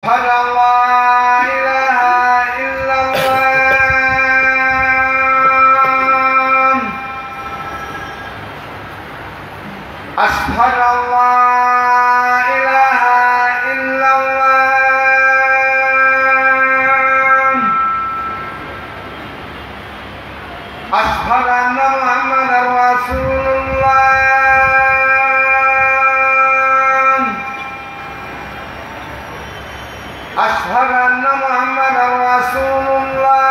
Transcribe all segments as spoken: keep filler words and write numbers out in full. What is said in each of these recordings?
أشهد أن لا إله إلا الله. أشهد أن لا إله إلا الله. أشهد أن محمدا رسول الله. أشهد أن محمدا رسول الله.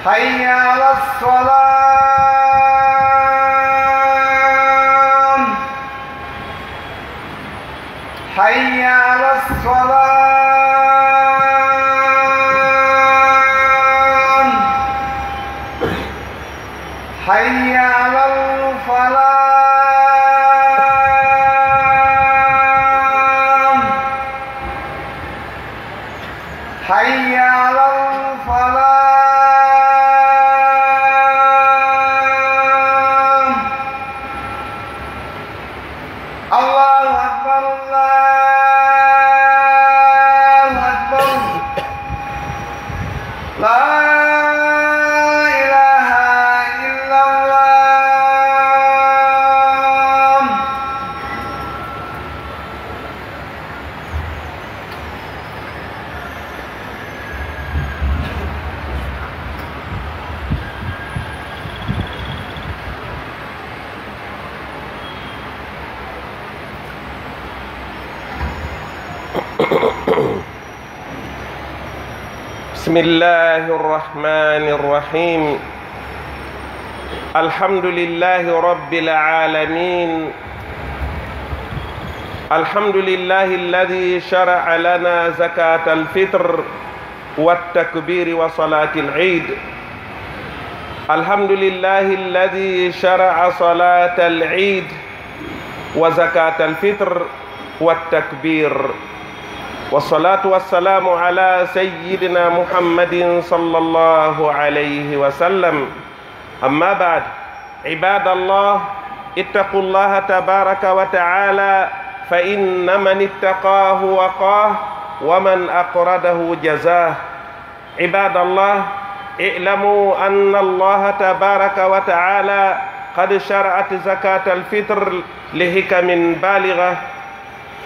حي على الصلاة. حي على الصلاة. حي على الفلاح. حي على الفلاح. الله أكبر، الله أكبر. لا إله إلا الله. بسم الله الرحمن الرحيم. الحمد لله رب العالمين. الحمد لله الذي شرع لنا زكاة الفطر والتكبير وصلاة العيد. الحمد لله الذي شرع صلاة العيد وزكاة الفطر والتكبير. والصلاة والسلام على سيدنا محمد صلى الله عليه وسلم. أما بعد، عباد الله، اتقوا الله تبارك وتعالى، فإن من اتقاه وقاه، ومن أقرضه جزاه. عباد الله، اعلموا أن الله تبارك وتعالى قد شرعت زكاة الفطر لحكم بالغة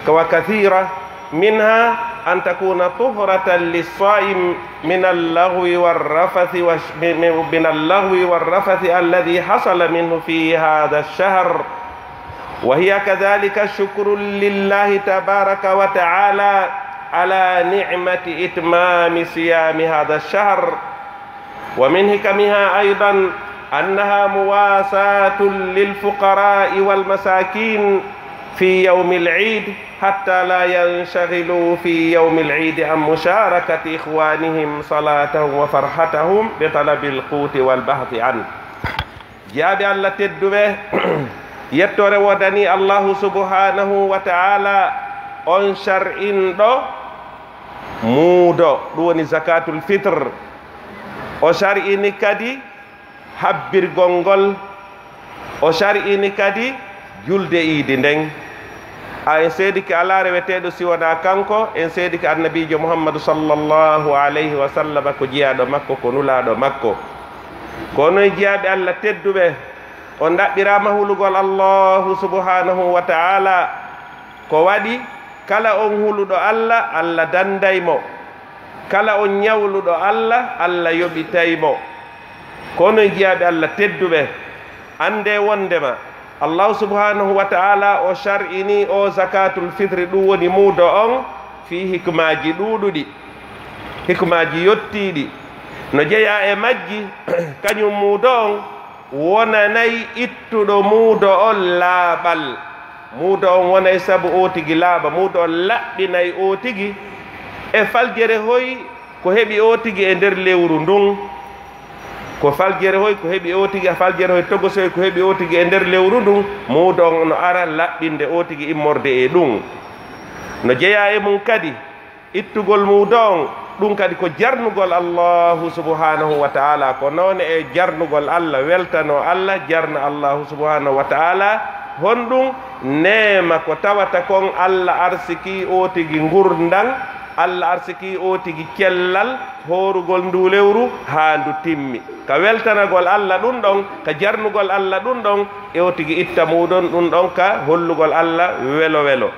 وكثيرة، منها أن تكون طهرة للصائم من اللغو والرفث وش-، من، من، من اللغو والرفث الذي حصل منه في هذا الشهر، وهي كذلك شكر لله تبارك وتعالى على نعمة إتمام صيام هذا الشهر. ومن حكمها أيضا أنها مواساة للفقراء والمساكين في يوم العيد، حتى لا ينشغلوا في يوم العيد عن مشاركة إخوانهم صلاتهم وفرحتهم بطلب القوت والبحث عنه. Jiyaaɓe Alla tedduɓe, yettoore woodanii Allaahu subhaanahu wa ta'aalaa, on shar'inɗo muudo, ɗun woni zakaatul fitr. O shar'ini kadi habbirgol ngol, o shar'ini kadi julde iidi nden. A en seedike alaa reweteeɗo si wonaa kanko, en seedike Annabiijo Muhammadu sallallaahu alayhi wa sallam ko jiyaaɗo makko, ko nulaaɗo makko. Ko onon jiyaaɓe Alla tedduɓe, on ɗaɓɓiraama hulugol Allaahu subhaanahu wa ta'aalaa. Ko waɗi, kala on huluɗo Alla, Alla danday mo. Kala on ɲawluɗo Alla, Alla yoɓitay mo. Ko onon jiyaaɓe Alla tedduɓe, anndee wonndema Allaahu subhaanahu wa ta'aalaa o shar'inii oo zakaatul fitri, ɗun woni muudo on, fii hikmaaji ɗuuɗuɗi, hikmaaji yottiiɗi. No jeyaa e majji, kaɲun muudo on, wonanay ittuɗo muudo on laaɓal. Muudo on wonay sabu oo tigi laaɓa. Muudo on laɓɓinay oo tigi e faljere hoy ko heɓi oo tigi e nder lewru ndun. Ko faljere hoy ko heɓi oo tigi, faljere hoy togosoy ko heɓi oo tigi e nder lewru ndun. Muudo on no ara laɓɓinde oo tigi immorde e ɗun. No jeyaa e mun kadi ittugol muudo on, Ɗum kadi ko jarnugol Allahu subhanahu wa ta'ala. Ko noone e jarnugol Allah, weltanoo Allah, jarna Allahu subhanahu wa ta'ala. Honɗum? Neema ko tawata kon Allah arsikii oo tigi ngurndan, Allah arsikii oo tigi cellal, hoorugol nduu lewru haa ndu timmi. Ka weltanagol Allah ɗum ɗon, ka jarnugol Allah ɗum ɗon, e oo tigi itta muudo on ɗum ɗon ka hollugol Allah welo welo.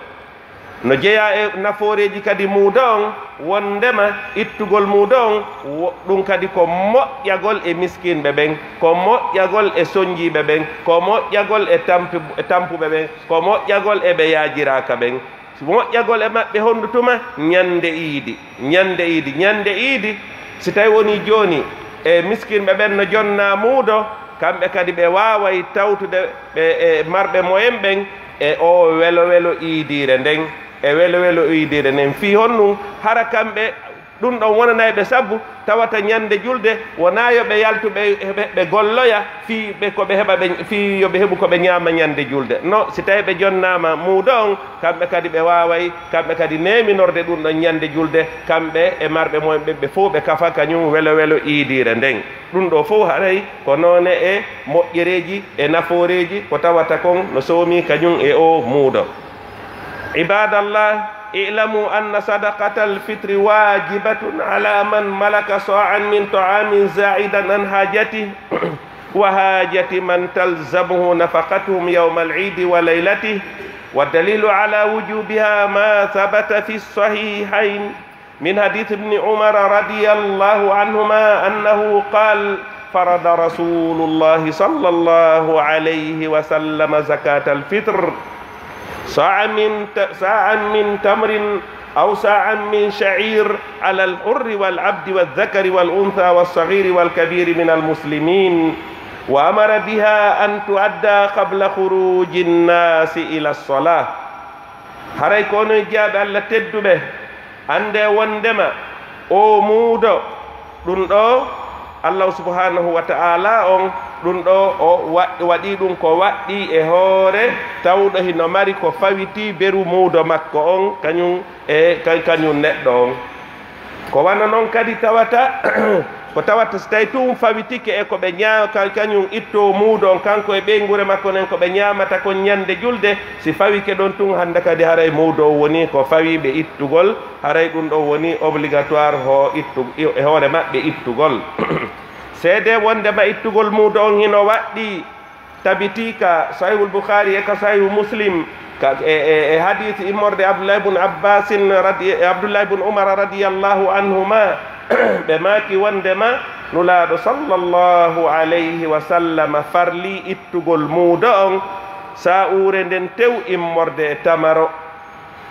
No jeyaa e nafooreeji kadi muudo on, wonndema ittugol muudo on, wo-, ɗum kadi ko moƴƴagol e miskinɓe ɓen, ko moƴƴagol e sonjiiɓe ɓen, ko moƴƴagol e tampi-, e tampuɓe ɓen, ko moƴƴagol e ɓe yaajiraaka ɓen. Moƴƴagol e maɓɓe honndu tuma? Ñannde iidi. Ñannde iidi, ñannde iidi, si tawi wonii jooni e miskinɓe ɓen no jonnaa muudo, kamɓe kadi ɓe waaway tawtude ɓe e marɓe moyen ɓen e oo welo welo iidiire nden, e welo welo iidiire nden. Fii honɗum? Hara kamɓe ɗum ɗon wonanay ɓe sabu tawata ñannde julde wonaa yo ɓe yaltu ɓe, ɓe, ɓe golloya fii ɓe ko ɓe heɓa ɓe, fii yo ɓe heɓu ko ɓe ñaama ñannde julde. No, si tawi ɓe jonnaama muudo on, kamɓe kadi ɓe waaway, kamɓe kadi neeminorde ɗum ɗon ñannde julde, kamɓe e marɓe mumen ɓen ɓe fow ɓe kafa kañum welo welo iidiire nden. Ɗum ɗoo fow haray ko noone e moƴƴereeji e nafooreeji ko tawata kon no soomii kañum e oo muudo. عباد الله، اعلموا أن صدقة الفطر واجبة على من ملك صاعا من طعام زائدا عن حاجته وحاجة من تلزمه نفقتهم يوم العيد وليلته، والدليل على وجوبها ما ثبت في الصحيحين من حديث ابن عمر رضي الله عنهما أنه قال: فرض رسول الله صلى الله عليه وسلم زكاة الفطر صاعا من ت-، صاعا من تمر أو صاعا من شعير على الحر والعبد والذكر والأنثى والصغير والكبير من المسلمين، وأمر بها أن تؤدى قبل خروج الناس إلى الصلاة. Haray ko onon jiyaaɓe Allah tedduɓe, anndee wonndema oo muudo, ɗum ɗoo Allahu subhanahu wa ta'ala on, ɗum ɗoo o wa-, waɗii ɗum ko waɗɗii e hoore tawɗo hino mari ko fawitii beru muudo makko on, kañum e ka-, kañum neɗɗo on. Ko wano non kadi tawata, ko tawata si tawi tun fawitike e ko ɓe ñaa-, ka-, kañum ittoo muudo on, kanko e ɓeynguure makko nden, ko ɓe ñaamata kon ñande julde, si fawike ɗon tun, hannde kadi haray muudo on woni ko fawii ɓe ittugol, haray ɗum ɗon woni obligatoire ho ittu-, e hoore maɓɓe ittugol. Seedee wonndema ittugol muudo on hino waɗɗii, tabitii ka Sahihul Bukhari e ka Sahihu Muslim, ka, e, e, e hadiisi immorde Abdullah ibn Abbasin radi-, e Abdullah ibn Umar radiyallahu anhuma, ɓe maaki wonndema Nulaaɗo sallallahu alayhi wa sallam farlii ittugol muudo on, sa'uure nden tew immorde e tamaro.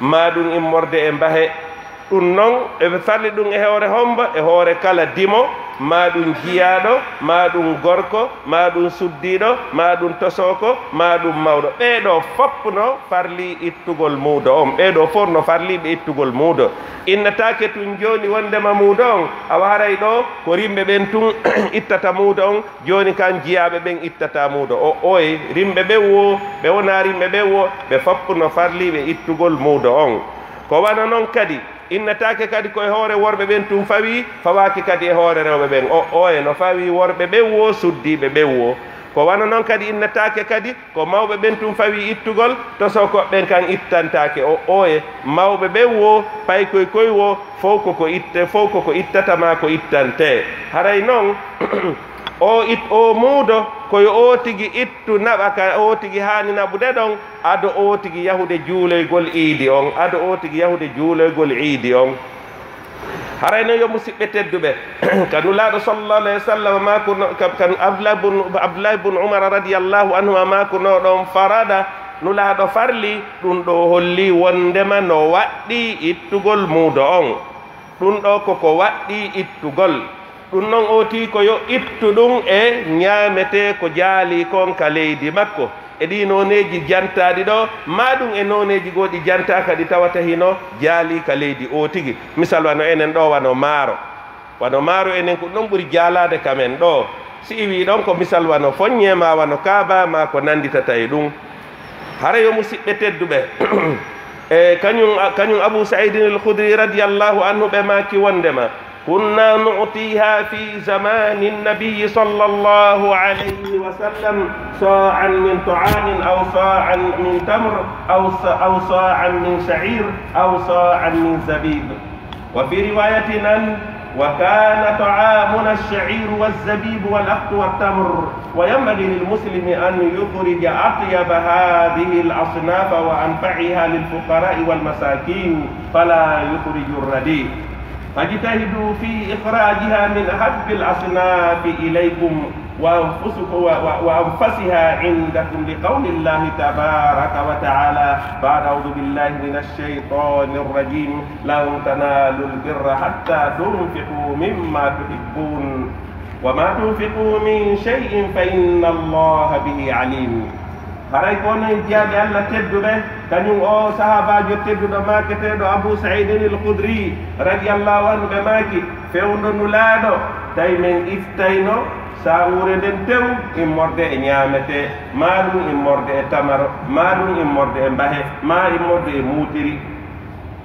Maa ɗum immorde e mbahe. Ɗum non, eɓe farli ɗum e hoore hombo? E hoore kala dimo, maa ɗum jiyaaɗo, maa ɗum gorko, maa ɗum suddiiɗo, maa ɗum tosooko, maa ɗum mawɗo. Ɓee ɗoo fof no farli ittugol muudo on. Ɓee ɗoo fof no farli ɓe ittugol muudo. Innataake tun jooni wonndema muudo on, awa haray ɗoo ko rimɓe ɓen tun ittata muudo on, jooni kan jiyaaɓe ɓen ittata muudo o, ooy, rimɓe ɓen woo, ɓe wonaa rimɓe ɓen woo, ɓe fof no farli ɓe ittugol muudo on. Ko wano non kadi, innataake kadi ko e hoore worɓe ɓen tun fawii, fawaaki kadi e hoore rewɓe ɓen. O, ooy, no fawii worɓe ɓen woo, suddiiɓe ɓen woo. Ko wano non kadi, innataake kadi ko mawɓe ɓen tun fawii ittugol, tosookooɓe ɓen kan ittantaake. O, ooye, mawɓe ɓen woo, paykoy koy woo, fow ko ko itte-, fow ko ko ittata maa ko ittantee. Haray non, o it-, o muudo, ko yo o tigi ittu naɓa ka o tigi haani naɓude ɗon, ado o tigi yahude juuloygol iidi on, ado o tigi yahude juuloygol iidi on. Haray non, yo musiɓɓe tedduɓe, ka Nulaaɗo sallallahu alayhi wa sallam maakuno, ka, ka Abdullah ibn, Abdullah ibn Umar radiyallahu anhuma maakunoo ɗon, farada, Nulaaɗo farli, ɗum ɗoo holli wonndema no waɗɗii ittugol muudo on. Ɗum ɗoo ko ko waɗɗii ittugol. Ɗum non, o tii ko yo ittu ɗum e ñaametee ko jaalii kon ka leydi makko. E ɗii nooneeji jantaaɗi ɗoo, maa ɗum e nooneeji goo ɗi jantaaka ɗi tawata hino jaalii ka leydi oo tigi. Misal wano enen ɗoo, wano maaro. Wano maaro enen ko ɗum ɓuri jaalaade ka men ɗoo. Si iwii ɗon ko misal wano foññee maa wano kaaba maa ko nannditata e ɗum. Hara yo musiɓɓe tedduɓe, e kañum, kañum Abu Sa'idin al-Khudri radiyallahu anhu ɓe maaki wonndema, كنا نعطيها في زمان النبي صلى الله عليه وسلم صاعا من طعام أو صاعا من تمر أو ص-، أو صاعا من شعير أو صاعا من زبيب. وفي رواية أن: وكان طعامنا الشعير والزبيب والأقط والتمر، وينبغي للمسلم أن يخرج أطيب هذه الأصناف وأنفعها للفقراء والمساكين، فلا يخرج الرديء. فاجتهدوا في إخراجها من أحب الأصناف إليكم وأنفسكم و-، و-، وأنفسها عندكم، لقول الله تبارك وتعالى بعد أعوذ بالله من الشيطان الرجيم: لن تنالوا البر حتى تنفقوا مما تحبون وما تنفقوا من شيء فإن الله به عليم. Haray ko onon jiyaaɓe Alla tedduɓe, kañum oo sahaabaajo tedduɗo maaketeeɗo Abu Sa'iidin al-Khudri radiyallahu anhu, ɓe maaki, fewndo Nulaaɗo, tawi men ittayno saa'uure nden tew immorde e ñaametee, maa ɗum immorde e tamaro, maa ɗum immorde e mbahe, maa immorde e muutiri.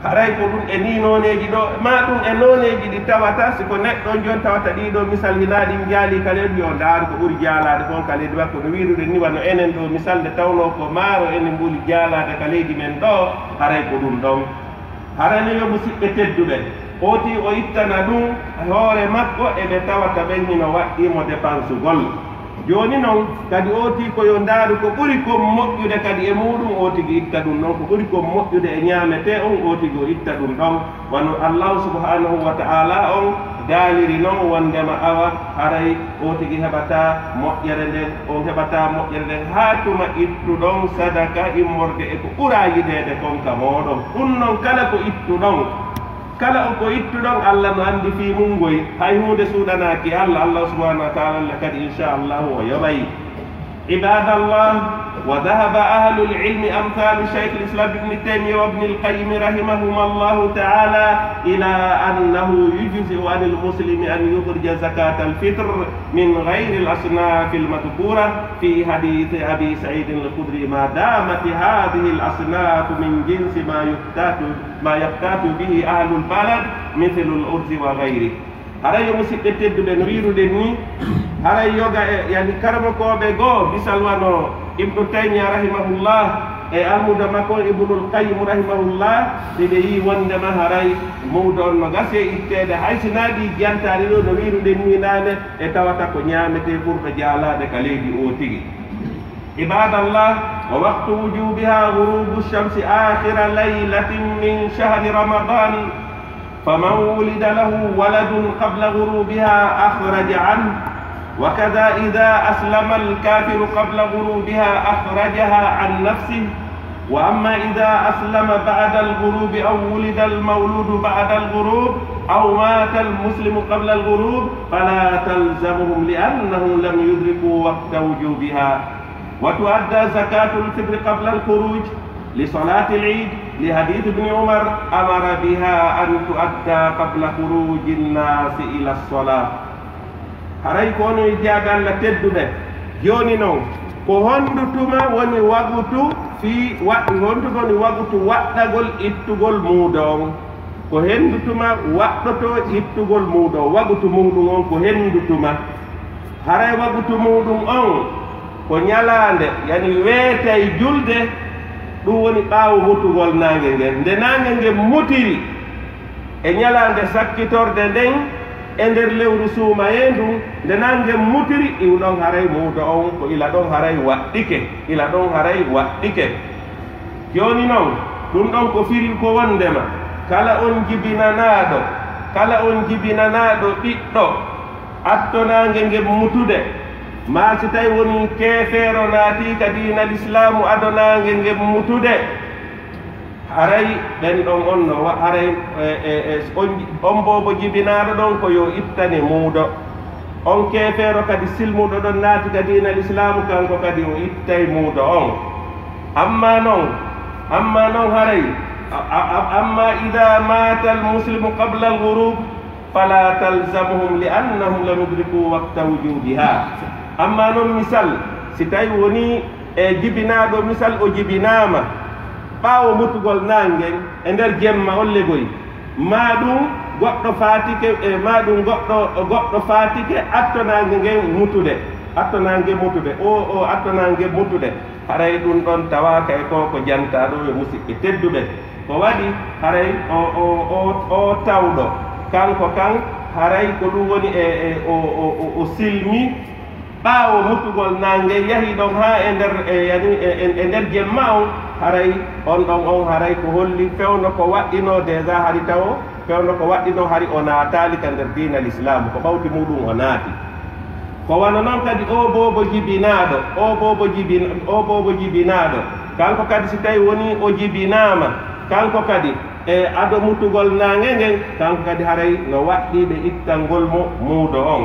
Haray ko ɗum e nii nooneeji ɗoo, maa ɗum e nooneeji ɗi tawata, si ko neɗɗo on jon tawata ɗii ɗoo misal hinaa ɗin jaalii ka leydi, yo ndaaru ko ɓuri jaalaade kon ka leydi makko. No wiiruɗen ni, wano enen ɗoo misal, nde tawnoo ko maaro enen ɓuri jaalaade ka leydi men ɗoo, haray ko ɗum ɗon. Haray no yo musiɓɓe tedduɓe, ootii o ittana ɗum hoore makko e ɓe tawata ɓen hino waɗɗii mo depansugol. Jooni non, kadi ootii ko yo ndaaru ko ɓuri kon moƴƴude kadi e muuɗum, ootigi itta ɗum ɗon. Ko ɓuri kon moƴƴude e ñaametee on, ootigi o itta ɗum ɗon. Wano Allaahu subhaanahu wa ta'aalaa on daaliri non, wondema awa, haray ootigi heɓataa moƴƴere nden, on heɓataa moƴƴere nden haa tuma ittuɗon sadaka immorde e ko ɓuraa yiɗeede kon ka mooɗon. Ɗum non, kala ko ittuɗon, Kala on ko ittuɗon, Alla no anndi fii mun ngoy, hay huunde suuɗanaaki Alla. Alla subhaanahu wa ta'aalaa Alla kadi, inshaa Allaahu, o yoɓay. عباد الله، وذهب أهل العلم أمثال شيخ الإسلام ابن تيمية وابن القيم رحمهما الله تعالى إلى أنه يجزئ عن المسلم أن يخرج زكاة الفطر من غير الأصناف المذكورة في حديث أبي سعيد الخدري ما دامت هذه الأصناف من جنس ما يقتات ما يقتات به أهل البلد مثل الأرز وغيره. Haray yo musiɓɓe tedduɓe, no wiiruɗen ni, haray yoga e, yani, karamokooɓe goo, misal wano Ibnu Taymiya rahimahullah e almuudo makko Ibnul Qayyim rahimahullah, si ɓe yii wondema haray muudo on no gasi e itteede, hay si naa ɗii jantaaɗi ɗoo, no wiiruɗen ni naane, e tawata ko ñaametee ɓurɗo jaalaade ka leydi oo tigi. عباد الله، ووقت وجوبها غروب الشمس آخر ليلة من شهر رمضان، فمن ولد له ولد قبل غروبها أخرج عنه، وكذا إذا أسلم الكافر قبل غروبها أخرجها عن نفسه، وأما إذا أسلم بعد الغروب أو ولد المولود بعد الغروب أو مات المسلم قبل الغروب فلا تلزمهم لأنهم لم يدركوا وقت وجوبها. وتؤدى زكاة الفطر قبل الخروج لصلاة العيد لحديث ابن عمر أمر بها أن تؤدى قبل خروج الناس إلى الصلاة. Haray ko onon jiyaaɓe Alla tedduɓe, jooni non, ko hondu tuma woni wagutu fii wa-, hondu woni wagutu waɗɗagol ittugol muudo on? Ko hendu tuma waɗɗotoo ittugol muudo on, wagutu muuɗum on ko hendu tuma? Haray wagutu muuɗum on ko ñalaande, yani weetay julde, ɗum woni ɓaawo mutugol naange ngen. Nde naange ngen mutiri e ñalaande sakkitorde nden e nder lewru suumayee ndun, nde naange ngen mutiri, iwɗon haray muudo on ko ila ɗon haray waɗɗike, ila ɗon haray waɗɗike. Jooni non, ɗum ɗon ko firi ko wondema kala on jibinanaaɗo, kala on jibinanaaɗo ɓiɗɗo, atto naange ngen mutude, maa si tawi wonii keefeero naatii ka diina Lislaamu ado naange ngen mutude, haray ɓen ɗon on no wa-, haray, e, e, e, on, on boobo jibinaaɗo ɗon ko yo ittane muudo. On keefeero kadi silmuɗo ɗon naati ka diina Lislaamu, kanko kadi o ittay muudo on. Ammaa non, ammaa non haray, a, a, a, أما إذا مات المسلم قبل الغروب فلا تلزمهم لأنهم لم يدركوا وقت وجوبها. Ammaa non misal, si tawi wonii e jibinaaɗo, misal o jibinaama ɓaawo mutugol naange ngen e nder jemma on legoy, maa ɗum Goɗɗo faatike, e maa ɗum goɗɗo, goɗɗo faatike, atto naange ngen mutude, atto naange mutude, o, o atto naange mutude, haray ɗum ɗon tawaaka e ko, ko jantaaɗo e musiɓɓe tedduɓe. Ko waɗi haray o, o, o, o tawɗo, kanko kan, haray ko ɗum woni e, e o, o, o, o silmi, ɓaawo mutugol naange, yahii ɗon haa e nder, e, yani, e, e, e nder jemma on, haray on ɗon on, haray ko holli fewndo ko waɗɗinoo déjà, hari tawo fewndo ko waɗɗinoo, hari o naataali ka nder diina Lislaamu, ko ɓawti muuɗum o naati. Ko wano non kadi oo boobo jibinaaɗo, oo boobo jibin-, oo boobo jibinaaɗo, kanko kadi si tawi wonii o jibinaama, kanko kadi, e ado mutugol naange ngen, kanko kadi haray no waɗɗii ɓe ittangol mo muudo on.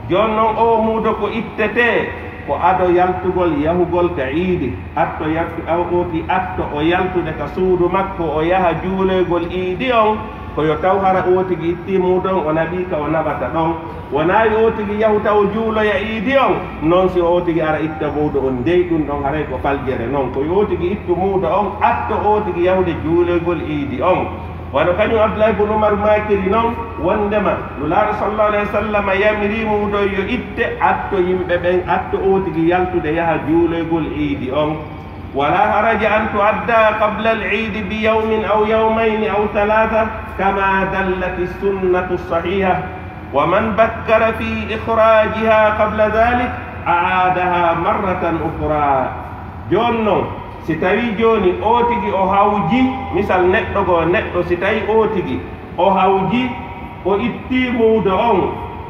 Jooni non, oo muudo ko ittetee, ko ado yaltugol yahugol ka iidi. Atto yaltu-, aw ooti atto o yaltude ka suudu makko, o yaha juuloygol iidi on, ko yo taw hara ootigi ittii muudo on, o naɓii ka o naɓata ɗon. Wonaa yo ootigi yahu taw o juuloya iidi on, non si ootigi ara itta muudo on, dey ɗum ɗon haray ko faljere non. Ko yo ootigi ittu muudo on, atto ootigi yahude juuloygol iidi on. Wano kañum Abdullahi bun Umar maakiri non, wondema Nulaaɗo sallallahu alayhi wa sallam yamiri muudo yo itte, atto yimɓe ɓen, atto ootigi yaltude yaha juuloygol iidi on. ولا حرج أن تؤدى قبل العيد بيوم أو يومين أو ثلاثة، كما دلت السنة الصحيحة، ومن بكر في إخراجها قبل ذلك أعادها مرة أخرى. Jooni non, si tawii jooni ootigi o hawji, misal neɗɗo goo, neɗɗo si tawii ootigi o hawji, o ittii muudo on,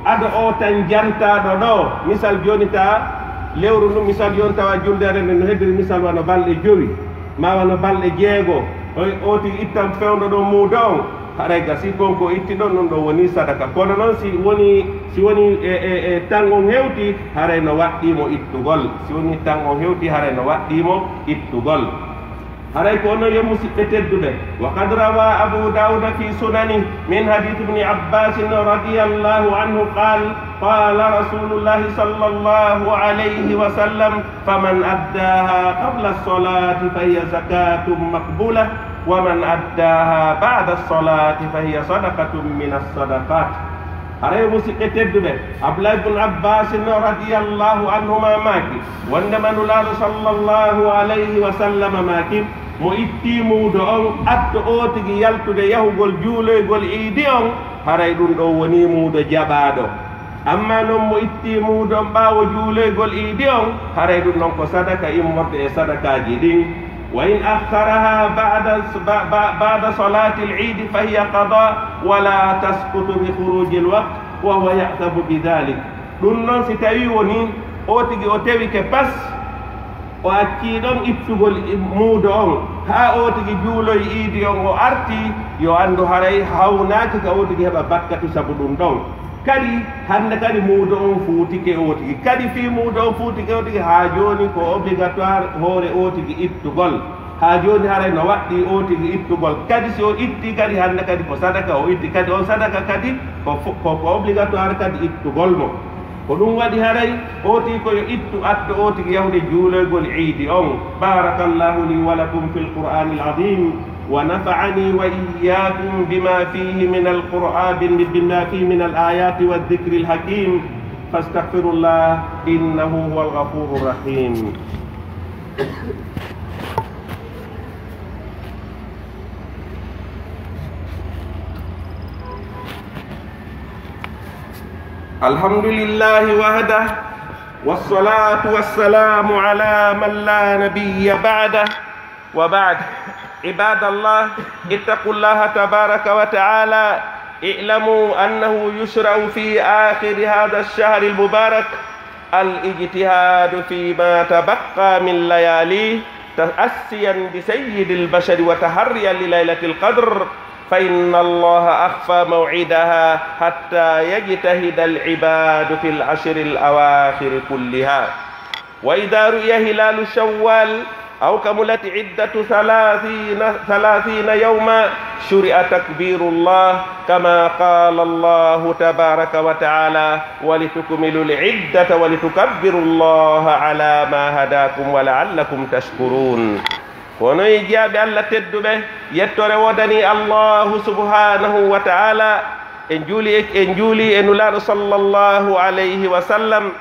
ado oo tan jantaaɗo ɗoo, misal jooni taa lewru ndun, misal jooni tawa juldeere nden no heddiri, misal wano balɗe jowi, maa wano balɗe jeego, o, ootigi ittan fewndo ɗon muudo on, haray gasii kon ko itti ɗon, ɗun ɗon wonii sadaka. Kono non si wonii, si wonii e, e, e tan on hewtii, haray no waɗɗii mo ittugol. Si wonii tan on hewtii, haray no waɗɗii mo ittugol. Haray ko onon yo musiɓɓe tedduɓe. وقد روى أبو داود في سننه من حديث ابن عباس رضي الله عنه قال: قال رسول الله صلى الله عليه وسلم: فمن أداها قبل الصلاة فهي زكاة مقبولة، ومن أداها بعد الصلاة فهي صدقة من الصدقات. Haray musiɓɓe tedduɓe, Abdullah ibn Abbas radiyallahu anhuma maaki, wondema Nulaaɗo sallallahu alayhi wa sallam maaki, mo ittii muudo on, atto ootigi yaltude yahugol juuloygol iidi on, haray ɗum ɗon wonii muudo jaɓaaɗo. Ammaa non mo ittii muudo on ɓaawo juuloygol iidi on, haray ɗum ɗon ko sadaka immorde e sadakaaji ɗin. وإن أخرها بعد، ب-، ب-، بعد صلاة العيد فهي قضاء ولا تسقط بخروج الوقت وهو يأثم بذلك. Ɗum non si tawii wonii ootigi o tewike pas, o accii ɗon ittugol i-, muudo on, haa ootigi juuloyi iidi on o artii, yo anndu haray hawnaaki ka ootigi heɓa bakkatu sabu ɗum ɗon. Kadi, hannde kadi muudo on fuutike ootigi. Kadi fii muudo on fuutike ootigi, haa jooni ko obligatoire hoore ootigi ittugol. Haa jooni haray no waɗɗii ootigi ittugol. Kadi si o ittii kadi, hannde kadi ko sadaka o itti. Kadi on sadaka kadi ko fo-, ko, ko obligatoire kadi ittugol mo. Ko ɗum waɗi haray ootigi ko yo ittu atto ootigi yahude juuloygol iidi on. بارك الله لي ولكم في القرآن العظيم، ونفعني وإياكم بما فيه من القرآن، بما فيه من الآيات والذكر الحكيم، فاستغفروا الله إنه هو الغفور الرحيم. الحمد لله وحده، والصلاة والسلام على من لا نبي بعده، وبعد. عباد الله، اتقوا الله تبارك وتعالى. اعلموا أنه يشرع في آخر هذا الشهر المبارك الاجتهاد فيما تبقى من لياليه، تأسيا بسيد البشر وتحريا لليلة القدر، فإن الله أخفى موعدها حتى يجتهد العباد في العشر الأواخر كلها. وإذا رؤي هلال شوال أو كملت عدة ثلاثين، ثلاثين يوما، شرع تكبير الله، كما قال الله تبارك وتعالى: ولتكملوا العدة ولتكبروا الله على ما هداكم ولعلكم تشكرون. Kono e jiyaaɓe Allah tedduɓe, yettoore woodanii Allaahu subhaanahu wa ta'aalaa, En juuli e, en juuli e Nulaaɗo sallallahu alayhi wa sallam.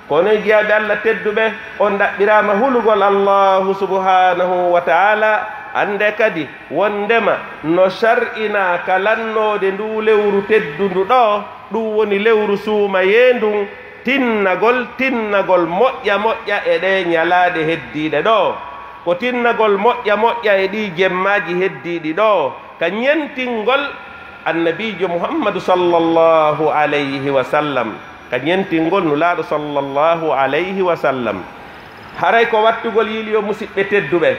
Kono e jiyaaɓe Allah tedduɓe, on ɗaɓɓiraama hulugol Allahu subhanahu wa ta'ala. Annde kadi wondema no shar'inaa ka lannoode nduu lewru teddundu ɗoo, ɗum woni lewru suumayee ndun, tinnagol, tinnagol moƴƴa moƴƴa e ɗee ñalaaɗe heddiiɗe ɗoo. Ko tinnagol moƴƴa moƴƴa e ɗii jemmaaji heddiiɗi ɗoo, ka ñentingol Annabiijo Muhammadu sallallahu alayhi wa sallam, ka ñentingol Nulaaɗo sallallahu alayhi wa sallam. Haray ko wattugol yili yo musiɓɓe tedduɓe.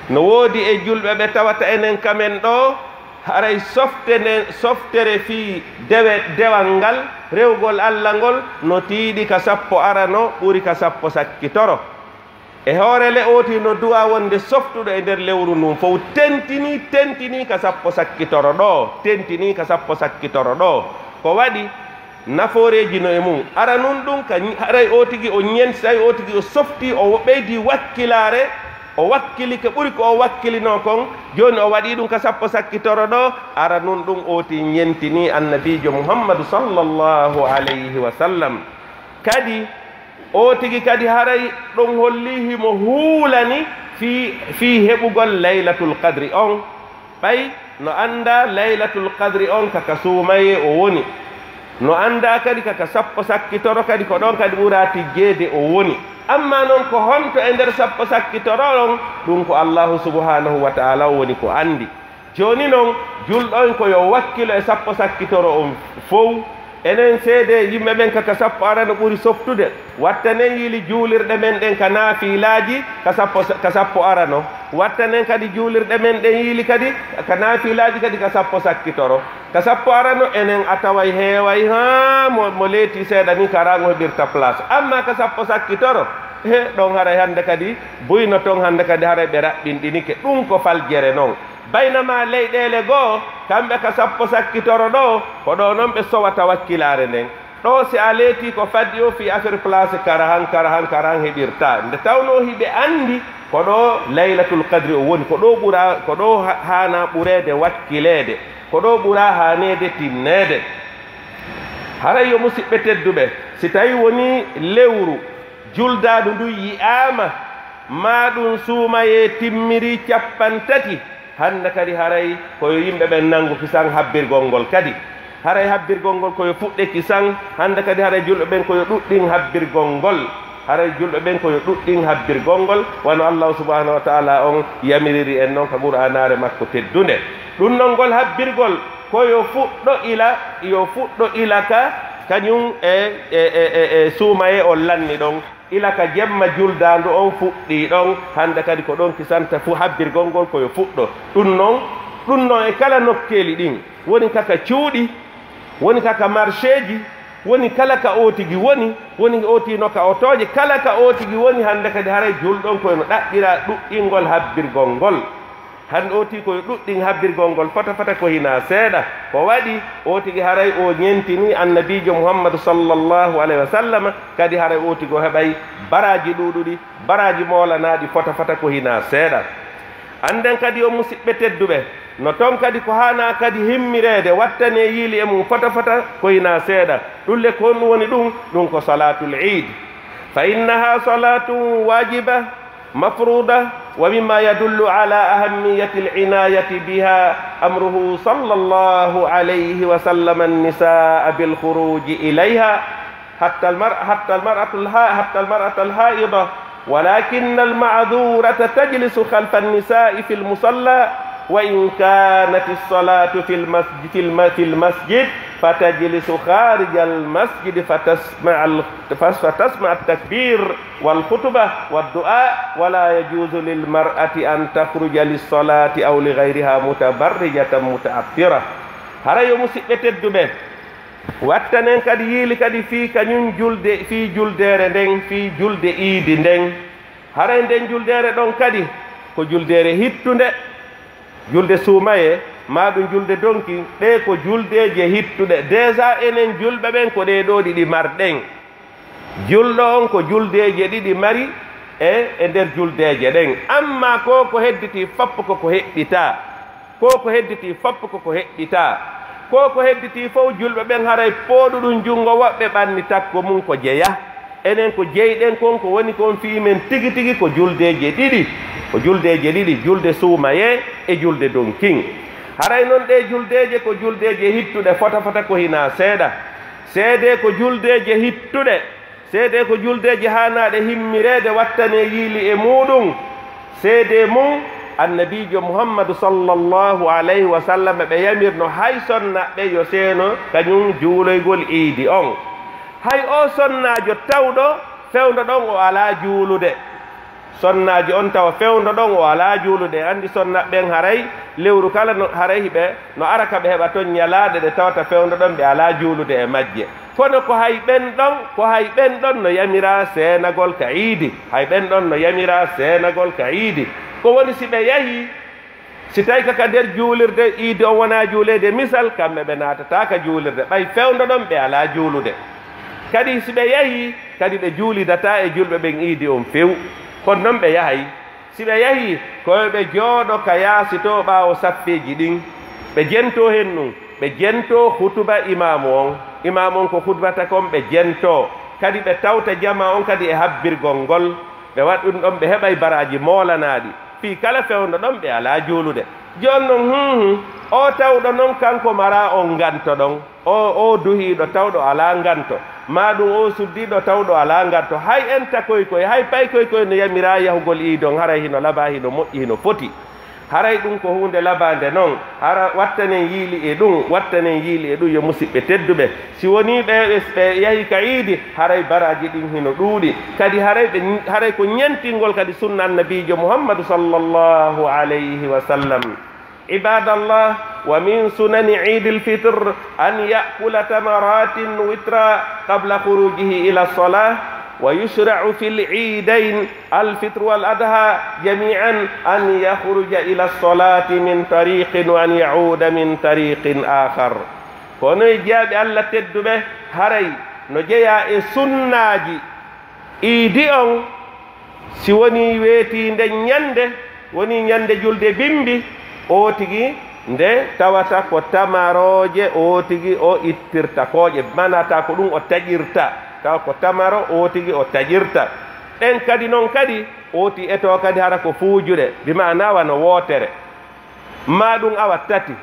No woodi e julɓe ɓe tawata enen ka men ɗoo, haray softe nden, softere fii dewe, dewal ngal, rewgol Alla ngol, no tiiɗi ka sappo arano, ɓuri ka sappo sakkitoro. E hoore le ooti no du'a wonde softuɗo e nder lewru ndun fow, tentinii, tentinii ka sappo sakkitoro ɗoo, tentinii ka sappo sakkitoro ɗoo. Ko waɗi? Nafooreeji no e mun. Aranun ɗun ka ñi-, haray ootigi o ñenti, tawi ootigi o softii, o ɓeydii wakkilaare, o wakkili ka ɓuri ko o wakkilinoo kon, jooni o waɗii ɗun ka sappo sakkitoro ɗoo, aranun ɗun ooti ñentinii Annabiijo Muhammadu sallallahu alayhi wa sallam. Kadi, ootigi kadi haray ɗun hollii himo huulani fii, fii heɓugol Laylatul Qadri on. Ɓay no anndaa Laylatul Qadri on ka ka suumayee o woni. No anndaa kadi ka ka sappo sakkitoro kadi ko ɗon kadi ɓuraa tijjeede o woni. Ammaa non ko honto e nder sappo sakkitoro on? Ɗun ko Allaahu subhaanahu wa ta'aalaa o woni ko anndi. Jooni non, julɗo on ko yo wakkilo e sappo sakkitoro on fow. Enen seedee yimɓe ɓen ka ka sappo arano ɓuri softude. Wattanen yili juulirɗe men ɗen ka naafilaaji ka sappo, ka sappo arano. Wattanen kadi juulirɗe men ɗen yili kadi ka naafilaaji kadi ka sappo sakkitoro. Ka sappo arano enen a taway heeway, haa mo, mo leetii seeɗa ni karan o heɓirta place. Ammaa ka sappo sakkitoro, he, ɗon haray hannde kadi buy no ton hannde kadi haray ɓe raɓɓinɗinike. Ɗun ko faljere non. Baynamaa leyɗeele goo, kamɓe ka sappo sakkitoro ɗoo, ko ɗoo non ɓe sowata wakkilaare nden. Ɗoo si a leetii ko faddi o fii affaire place karahan, karahan, karahan heɓirtaa. Nde tawnoo hiɓe anndi ko ɗoo Laylatul Qadri o woni, ko ɗoo ɓuraa, ko ɗoo ha-, haanaa ɓureede wakkileede, ko ɗoo ɓuraa haaneede tinneede. Haray yo musiɓɓe tedduɓe, si tawii wonii lewru juldaandu ndun yi'aama, maa ɗun suumayee timmirii cappanɗe tati, hannde kadi haray ko yo yimɓe ɓen nanngu kisan habbirgol ngol kadi. Haray habbirgol ngol ko yo fuɗɗe kisan, hannde kadi haray julɓe ɓen ko yo ɗuɗɗin habbirgol ngol. Haray julɓe ɓen ko yo ɗuɗɗin habbirgol ngol, wano Allaahu subhaanahu wa ta'aalaa on yamiriri en non ka Qur'aanaare makko teddunde. Ɗun non ngol habbirgol ko yo fuɗɗo ila, yo fuɗɗo ila ka, kañun e, e, e, e, e suumayee on lanni ɗon. Ila ka jemma juldaandu on fuɗɗii ɗon, hannde kadi ko ɗon kisanta fu habbirgol ngol ko yo fuɗɗo. Ɗun non, ɗun non e kala nokkeeli ɗin, woni ka ka cuuɗi, woni ka ka marseeji, woni kala ka ootigi woni, woni ooti no ka otooje, kala ka ootigi woni, hannde kadi haray julɗo on ko no ɗaɓɓira ɗuɗɗingol habbirgol ngol. Hannde ooti ko yo ɗuɗɗin habbirgol ngol fota fota ko hinaa seeɗa. Ko waɗi ootigi haray o ñentini Annabiijo Muhammadu sallallahu alayhi wa sallam, kadi haray ootigi o heɓay baraaji ɗuuɗuɗi, baraaji moolanaaɗi fota fota ko hinaa seeɗa. Annden kadi yo musiɓɓe tedduɓe, no ton kadi ko haanaa kadi himmireede, wattanee yiili e mum fota fota ko hinaa seeɗa. Ɗun le ko honɗun woni ɗun? Ɗun ko salaatul iid. Fa innaha salatun waajiba, مفروضة. ومما يدل على أهمية العناية بها أمره صلى الله عليه وسلم النساء بالخروج إليها حتى المرأة، حتى المرأة الها-، حتى المرأة الحائضة، ولكن المعذورة تجلس خلف النساء في المصلى وإن كانت الصلاة في المسجد، في الم-، في المسجد، فتجلس خارج المسجد فتسمع ال-، فتسمع التكبير والخطبة والدعاء، ولا يجوز للمرأة أن تخرج للصلاة أو لغيرها متبرجة متعطرة. Hara yo musiɓɓe tedduɓe, wattanen kadi yiili kadi fii kañun julde, fii juldeere nden, fii julde iidi nden. Haray nden juldeere ɗon kadi ko juldeere hittunde, julde suumayee, maa ɗun julde donki, ɗee ko juldeeje hittuɗe. Déjà enen julɓe ɓen ko ɗee ɗoo ɗiɗi marɗen. Julɗo on ko juldeeje ɗiɗi mari e, e nder juldeeje ɗen. Ammaa ko ko hedditii fop ko ko heɓɓitaa. Ko ko hedditii fop ko ko heɓɓitaa. Ko ko hedditii fow, julɓe ɓen haray pooɗuɗun junngo woɓɓe ɓanni takko mun ko jeyaa. Enen ko jeyɗen kon, ko woni kon fii men tigi tigi ko juldeeje ɗiɗi. Ko juldeeje ɗiɗi, julde suumayee e julde donkin. Haray non ɗee juldeeje ko juldeeje hittuɗe fota fota ko hinaa seeɗa. Seedee ko juldeeje hittuɗe. Seedee ko juldeeji haanaaɗe himmireede, wattanee yiili e muuɗum. Seedee mun, Annabiijo Muhammadu sallallahu alayhi wa sallam, ɓe yamirno hay sonnaɓɓe yo seeno kañum juuloygol iidi on. Hay oo sonnaajo tawɗo fewndo ɗon o alaa juulude. Sonnaajo on tawa fewndo ɗon o alaa juulude. En anndi sonnaɓɓe ɓen haray lewru kala no, haray hiɓe no ara ka ɓe heɓa ton ñalaaɗe ɗe tawata fewndo ɗon ɓe alaa juulude e majje. Kono ko hay ɓen ɗon, ko hay ɓen ɗon no yamiraa seenagol ka iidi. Hay ɓen ɗon no yamiraa seenagol ka iidi. Ko woni si ɓe yahii, si tawii ka, ka nder juulirde iidi on wonaa juuleede misal, kamɓe ɓe naatataa ka juulirde, ɓay fewndo ɗon ɓe alaa juulude. Kadi si ɓe yahii, kadi ɓe juulidataa e julɓe ɓen iidi on few. Kono non ɓe yahay. Si ɓe yahii, ko yo ɓe jooɗo ka yaasi to ɓaawo saffeeji ɗin, ɓe jentoo hen ɗun, ɓe jentoo hutuba imaamu on. Imaamu on ko hutubata kon, ɓe jentoo. Kadi ɓe tawta jamaa on kadi e habbirgol ngol. Ɓe waɗa ɗun ɗon, ɓe heɓay baraaji moolanaaɗi. Fii kala fewndo ɗon, ɓe alaa juulude. Jooni non, hum, hum, oo tawɗo non, kanko maraa on nganto ɗon. Oo, oo duhiiɗo tawɗo alaa nganto, maa ɗun oo suddiiɗo tawɗo alaa nganto, hay enta koy koy, hay pay koy koy no yamiraa yahugol iidi on, haray hino labaa, hino moƴƴi, hino foti. Haray ɗun ko huunde labaande non, hara wattanen yiili e ɗun, wattanen yiili e ɗun, yo musiɓɓe tedduɓe. Si wonii ɓe, ɓe, ɓe yahi ka iidi, haray baraaji ɗin hino ɗuuɗi. Kadi haray ɓe, haray ko ñentingol kadi sunna Annabiijo Muhammadu sallallahu alayhi wa sallam. عباد الله، ومن سنن عيد الفطر أن يأكل تمرات وترا قبل خروجه إلى الصلاة، ويشرع في العيدين الفطر والأضحى جميعا أن يخرج إلى الصلاة من طريق وأن يعود من طريق آخر. Kono e jiyaaɓe Alla tedduɓe, haray no jeyaa e sunnaaji iidi on, si wonii weetii nden ñannde, wonii ñannde julde bimbi, oo tigi nde tawata ko tamarooje, oo tigi o ittirta kooƴe, maanaa tawa ko ɗun o taƴirta, tawa ko tamaro, oo tigi o taƴirta. Ɗen kadi non kadi, oo tigi etoo kadi hara ko fuujuɗe, bi maanaa wano wootere. Maa ɗun awa tati,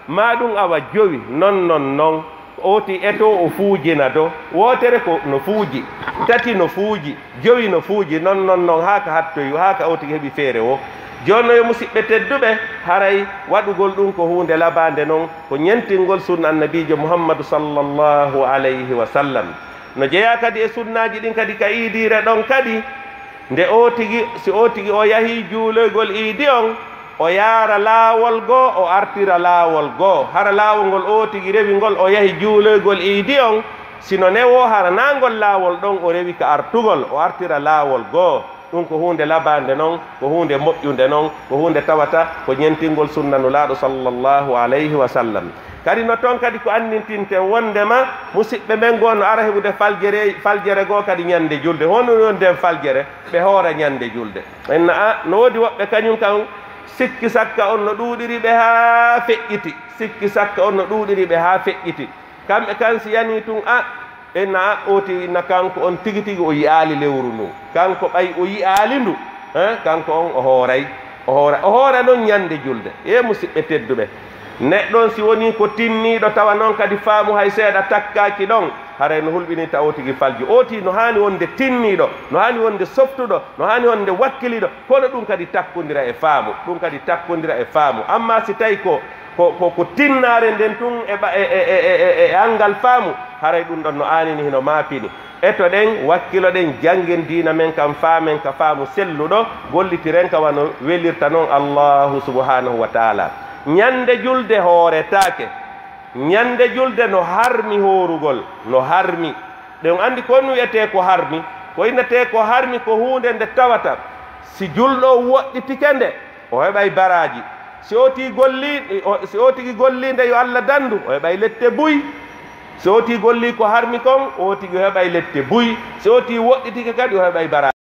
maa ɗun awa jowi, non, non, non. Oo tigi etoo o fuujina do. Wootere ko no fuuji, tati no fuuji, jowi no fuuji, non, non, non, haa ka hattoyi, haa ka oo tigi heɓi feere woo. Jooni non yo musiɓɓe tedduɓe, haray waɗugol ɗun ko huunde labaande non, ko ñentingol sunna Annabiijo Muhammadu sallallahu alayhi wa sallam. No jeyaa kadi e sunnaaji ɗin kadi ka iidiire ɗon kadi, Nde oo tigi, si oo tigi o yahii juuloygol iidi on, o yaara laawol goo, o artira laawol goo. Hara laawol ngol oo tigi rewi ngol, o yahi juuloygol iidi on, si no newoo hara naa ngol laawol ɗon o rewi ka artugol, o artira laawol goo. Ɗun ko huunde labaande non, ko huunde moƴƴunde non, ko huunde tawata ko ñentingol sunna Nulaaɗo sallallahu alayhi wa sallam. Kadi no ton kadi ko anndintinte wonndema musiɓɓe men goo no ara heɓude faljere, faljere goo kadi ñande julde. Honɗun woni nden faljere? Ɓe hoora ñande julde. En na, a, no woodi woɓɓe kañun kan sikki sakka on no ɗuuɗiri ɓe haa feƴƴiti. Sikki sakka on no ɗuuɗiri ɓe haa feƴƴiti. Kamɓe kan si yanii tun, a, en na, a, oo tigi na kanko on tigi tigi o yi'aali lewru ndun. Kanko ɓay o yi'aali ndu, eh, kanko on o hooray. O hoora, o hoora non ñande julde. Ee musiɓɓe tedduɓe, neɗɗo on si wonii ko tinniiɗo tawa non kadi faamu hay seeɗa takkaaki ɗon, haray no hulɓinii tawa oo tigi falju. Oo tigi no haani wonde tinniiɗo, no haani wonde softuɗo, no haani wonde wakkiliiɗo, kono ɗun kadi takkondira e faamu, ɗun kadi takkondira e faamu. Ammaa si tawi ko, ko, ko, ko tinnaare nden tun e ɓa-, e, e, e, e, e, e anngal faamu, haray ɗun ɗon no aanini, hino maapini. Etoɗen, wakkiloɗen, janngen diina men kan, faamen ka faamu selluɗo, gollitiren ka wano welirta non Allaahu subhaanahu wa taala. Ñande julde hooretaake. Ñande julde no harmi hoorugol, no harmi. Ɗen anndi ko ɗun wi'etee ko harmi. Ko innetee ko harmi ko huunde nde tawata si julɗo on woɗɗitike nde, o heɓay baraaji. Si oo tigi gollii, o, si oo tigi gollii nde yo Alla danndu, o heɓay lette buy. Si oo tigi gollii ko harmi kon, oo tigi o heɓay lette buy. Si oo tigi woɗɗitike kadi, o heɓay baraaji.